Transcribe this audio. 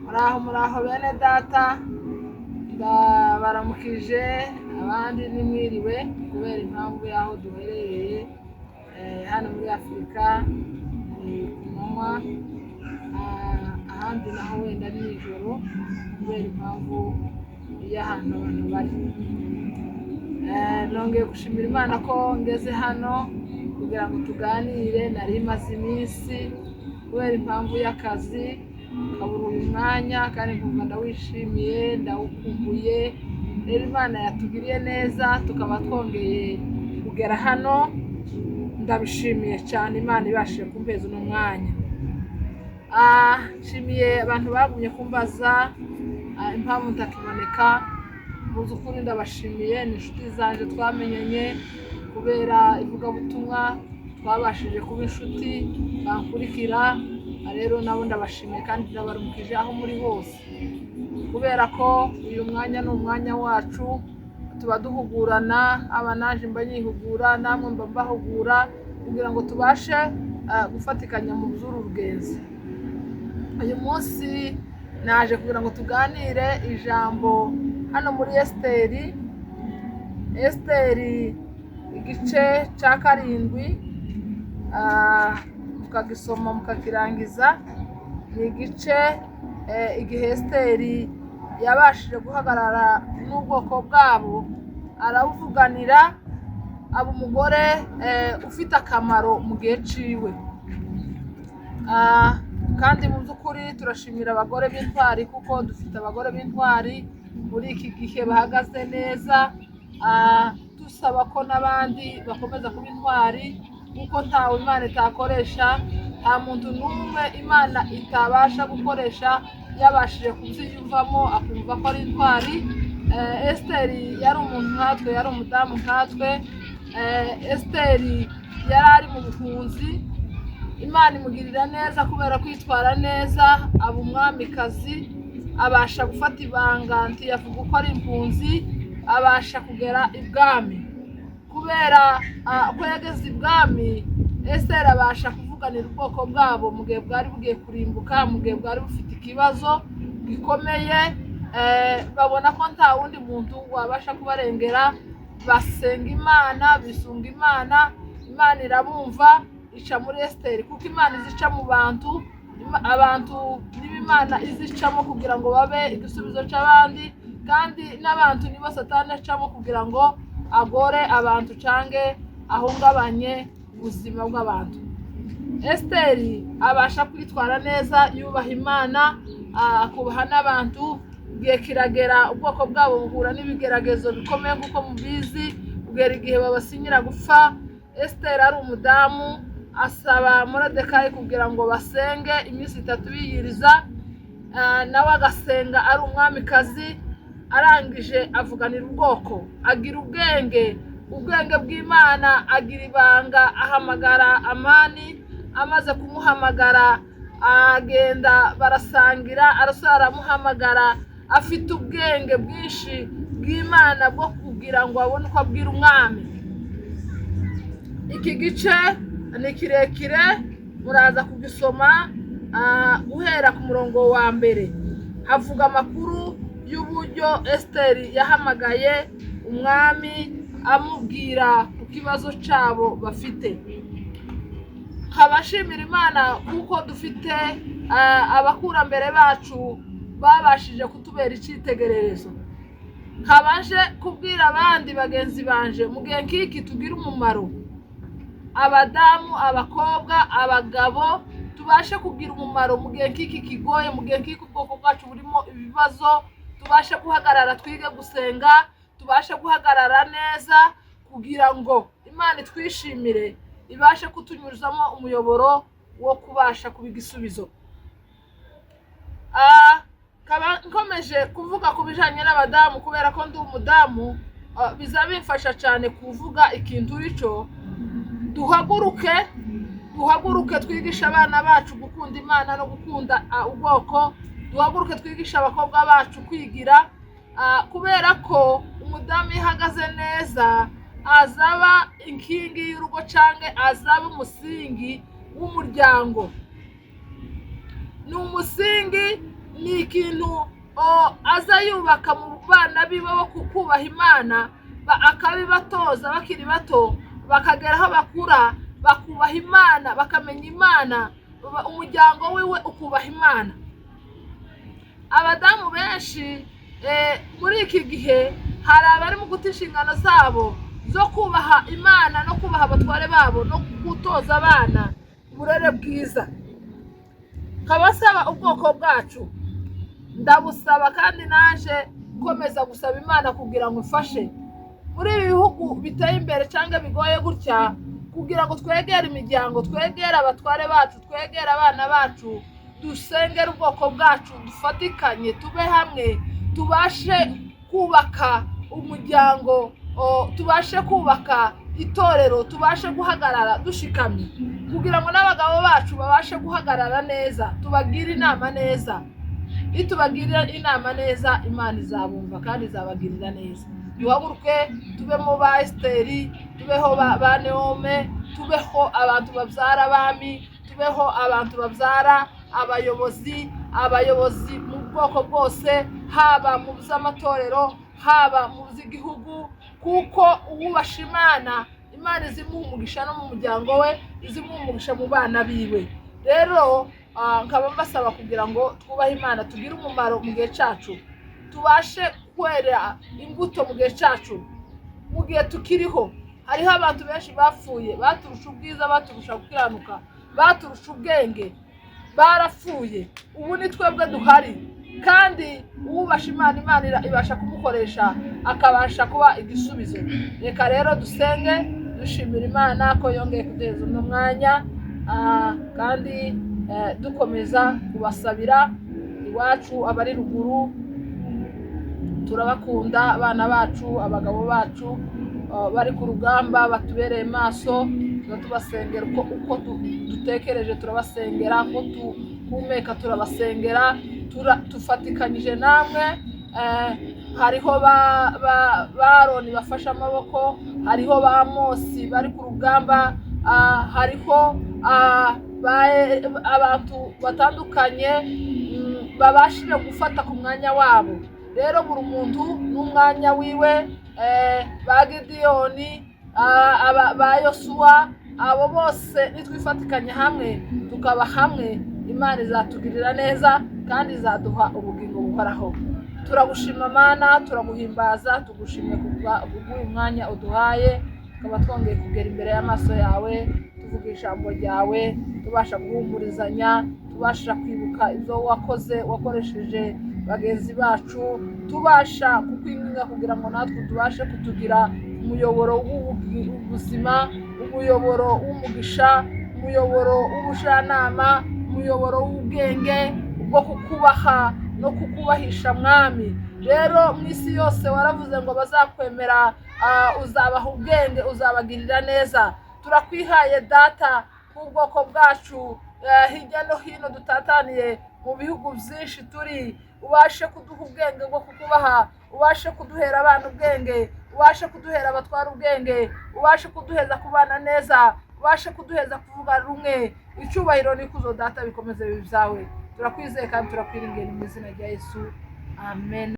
Muraho muraho bene data, ndabaramukije abandi nimwiriwe kubera impamvu y'aho duherereye hano muri Afurika ni ku manywa, ahandi naho wenda ni nijoro kubera impamvu y'ahantu abantu bari. Nongeye gushimira Imana ko ngeze hano kugira ngo tuganire, nari maze iminsi kubera impamvu y'akazi nkabura uyu mwanya kandi nkumva ndawishimiye, ndawukumbuye. Rero Imana yatugiriye neza tukaba twongeye kugera hano, ndabishimiye cyane Imana ibashije kumpeza uno mwanya. Nshimiye abantu bagumye kumbaza impamvu ntakiboneka. Mu by'ukuri ndabashimiye, ni inshuti zanjye twamenyanye kubera ivugabutumwa, twabashije kuba inshuti bankurikira. Rero nabo ndabashimiye kandi ndabarumukije aho muri hose, kubera ko uyu mwanya ni umwanya wacu, tuba duhugurana, aba naje mba nyihugura namwe mba mbahugura kugira ngo tubashe gufatikanya mu by'uru rugenzi. Uyu munsi naje kugira ngo tuganire ijambo hano muri Esiteri, Esiteri igice cya 7, mukagisoma mukakirangiza. Ni igice igihe Esiteri yabashije guhagarara n'ubwoko bwabo arabuvuganira, aba umugore ufite akamaro mu gihe ciwe. Kandi mu by'ukuri turashimira abagore b'intwari, kuko dufite abagore b'intwari muri iki gihe bahagaze neza. Dusaba ko n'abandi bakomeza kuba intwari, kuko ntawe Imana itakoresha, nta muntu n'umwe Imana itabasha gukoresha yabashije kubyiyumvamo akumva ko ari intwari. Esiteri yari umuntu nkatwe, yari umudamu nkatwe. Esiteri yari ari mu buhunzi, Imana imugirira neza kubera kwitwara neza, aba umwamikazi, abasha gufata ibanga ntiyavuga uko ari impunzi, abasha kugera ibwami. Kubera ko yageze ibwami, Esiteri abasha kuvuganira ubwoko bwabo mu gihe bwari bugiye kurimbuka, mu gihe bwari bufite ikibazo gikomeye. Babona ko nta wundi muntu wabasha kubarengera, basenga Imana, bisunga Imana, Imana irabumva, ica muri Esiteri, kuko Imana izica mu bantu, abantu niba Imana izicamo kugira ngo babe igisubizo cy'abandi, kandi n'abantu nibo Satani acamo kugira ngo agore abantu cange ahungabanye ubuzima bw'abantu. Esiteri abasha kwitwara neza, yubaha Imana, akubaha n'abantu. Igihe kiragera ubwoko bwabo buhura n'ibigeragezo bikomeye nk'uko mubizi, kugera igihe babasinyira gupfa. Esiteri ari umudamu, asaba Moridekayi kugira ngo basenge iminsi 3 biyiriza, nawe agasenga ari umwamikazi. Arangije avuganira ubwoko, agira ubwenge, ubwenge bw'Imana, agira ibanga, ahamagara Amani. Amaze kumuhamagara agenda barasangira, arasubira aramuhamagara, afite ubwenge bwinshi bw'Imana bwo kugira ngo abone uko abwira umwami. Iki gice ni kirekire, muraza kugisoma guhera ku murongo wa 1. Havuga amakuru y'uburyo Esiteri yahamagaye umwami amubwira ku kibazo cyabo bafite. Nkabashimira Imana kuko dufite abakurambere bacu babashije kutubera icyitegererezo. Nkabanje kubwira abandi bagenzi banje mu gihe nk'iki tugira umumaro, abadamu, abakobwa, abagabo, tubashe kugira umumaro mu gihe nk'iki kigoye, mu gihe nk'iki ubwoko bwacu burimo ibibazo, tubashe guhagarara twige gusenga, tubashe guhagarara neza kugira ngo Imana itwishimire, ibashe kutunyuzamo umuyoboro wo kubasha kuba igisubizo. Nkomeje kuvuga ku bijanye n'abadamu kubera ko ndi umudamu, biza bimfasha cyane kuvuga ikintu urico. Duhaguruke, duhaguruke twigishe abana bacu gukunda Imana no gukunda ubwoko. Duhaguruke twigishe abakobwa bacu kwigira, kubera ko umudamu iyo ahagaze neza azaba inkingi y'urugo canke azaba umusingi w'umuryango. Ni umusingi, Ni ikintu aza yubaka mu bana biwe bo kubaha Imana, akabibatoza bakiri bato, bakagera aho bakura bakubaha Imana, bakamenya Imana, umuryango wiwe ukubaha Imana. Abadamu benshi muri iki gihe hari abari mu guta inshingano zabo zo kubaha Imana no kubaha abatware babo no gutoza abana uburere bwiza. Nkaba nsaba ubwoko bwacu, ndabusaba kandi naje nkomeza gusaba Imana kugira ngo ifashe muri ibi bihugu biteye imbere cyangwa bigoye gutya, kugira ngo twegere imiryango, twegere abatware bacu, twegere abana bacu, dusengere ubwoko bwacu, dufatikanye, tube hamwe, tubashe kubaka umuryango, tubashe kubaka itorero, tubashe guhagarara dushikamye, kugira ngo n'abagabo bacu babashe guhagarara neza, tubagire inama neza. Nitubagirira inama neza, Imana izabumva kandi izabagirira neza. Duhaguruke tubemo ba Esiteri, tubeho ba Neome, tubeho abantu babyara abami, tubeho abantu babyara abayobozi, abayobozi mu bwoko bwose, haba mu by'amatorero, haba mu by'igihugu, kuko uwubasha Imana, Imana izimuha umugisha no mu muryango we, izimuha umugisha mu bana biwe. Rero nkaba mbasaba kugira ngo twubahe Imana, tugire umumaro mu gihe cyacu, tubashe kwera imbuto mu gihe cyacu, mu gihe tukiriho. Hariho abantu benshi bapfuye, baturusha ubwiza, baturusha gukiranuka, baturusha ubwenge, barapfuye. Ubu ni twebwe duhari, kandi uwubasha Imana, Imana ibasha kumukoresha akabasha kuba igisubizo. Reka rero dusenge dushimira Imana ko yongeye kuduhereza uno mwanya, kandi dukomeza kubasabira iwacu abari ruguru. Turabakunda, abana bacu, abagabo bacu bari ku rugamba batubereye maso, tuba tubasengera uko dutekereje, turabasengera uko duhumeka, turabasengera, tufatikanyije namwe. Hariho ba Aroni bafashe amaboko, hariho ba Mosi bari ku rugamba, hariho abantu batandukanye babashije gufata ku mwanya wabo. Rero buri muntu n'umwanya wiwe, ba Gidiyoni, ba Yosuwa, abo bose nitwifatikanya hamwe tukaba hamwe, Imana izatugirira neza kandi izaduha ubugingo buhoraho. Turagushima Mana, turaguhimbaza, tugushimiye kubw'uyu mwanya uduhaye, tukaba twongeye kugera imbere y'amaso yawe, tuvuga ijambo ryawe, tubasha guhumurizanya, tubasha kwibuka ibyo wakoze, wakoresheje bagenzi bacu, tubasha kukwinginga kugira ngo natwe tubashe kutugira umuyoboro w'ubuzima, umuyoboro w'umugisha, umuyoboro w'ubujyanama, umuyoboro w'ubwenge bwo kukubaha no kukubahisha Mwami. Rero mu isi yose waravuze ngo bazakwemera, uzabaha ubwenge, uzabagirira neza. Turakwihaye Data nk'ubwoko bwacu, hirya no hino dutataniye mu bihugu byinshi turi, ubashe kuduha ubwenge bwo kukubaha, ubashe kuduhera abana ubwenge, ubashe kuduhera abatwara ubwenge, ubashe kuduheza kubana neza, ubashe kuduheza kuvuga rumwe. Icyubahiro n'ikuzo Data bikomeze bibe ibyawe. Turakwizeye kandi turakwiringira mu izina rya Yesu, amen.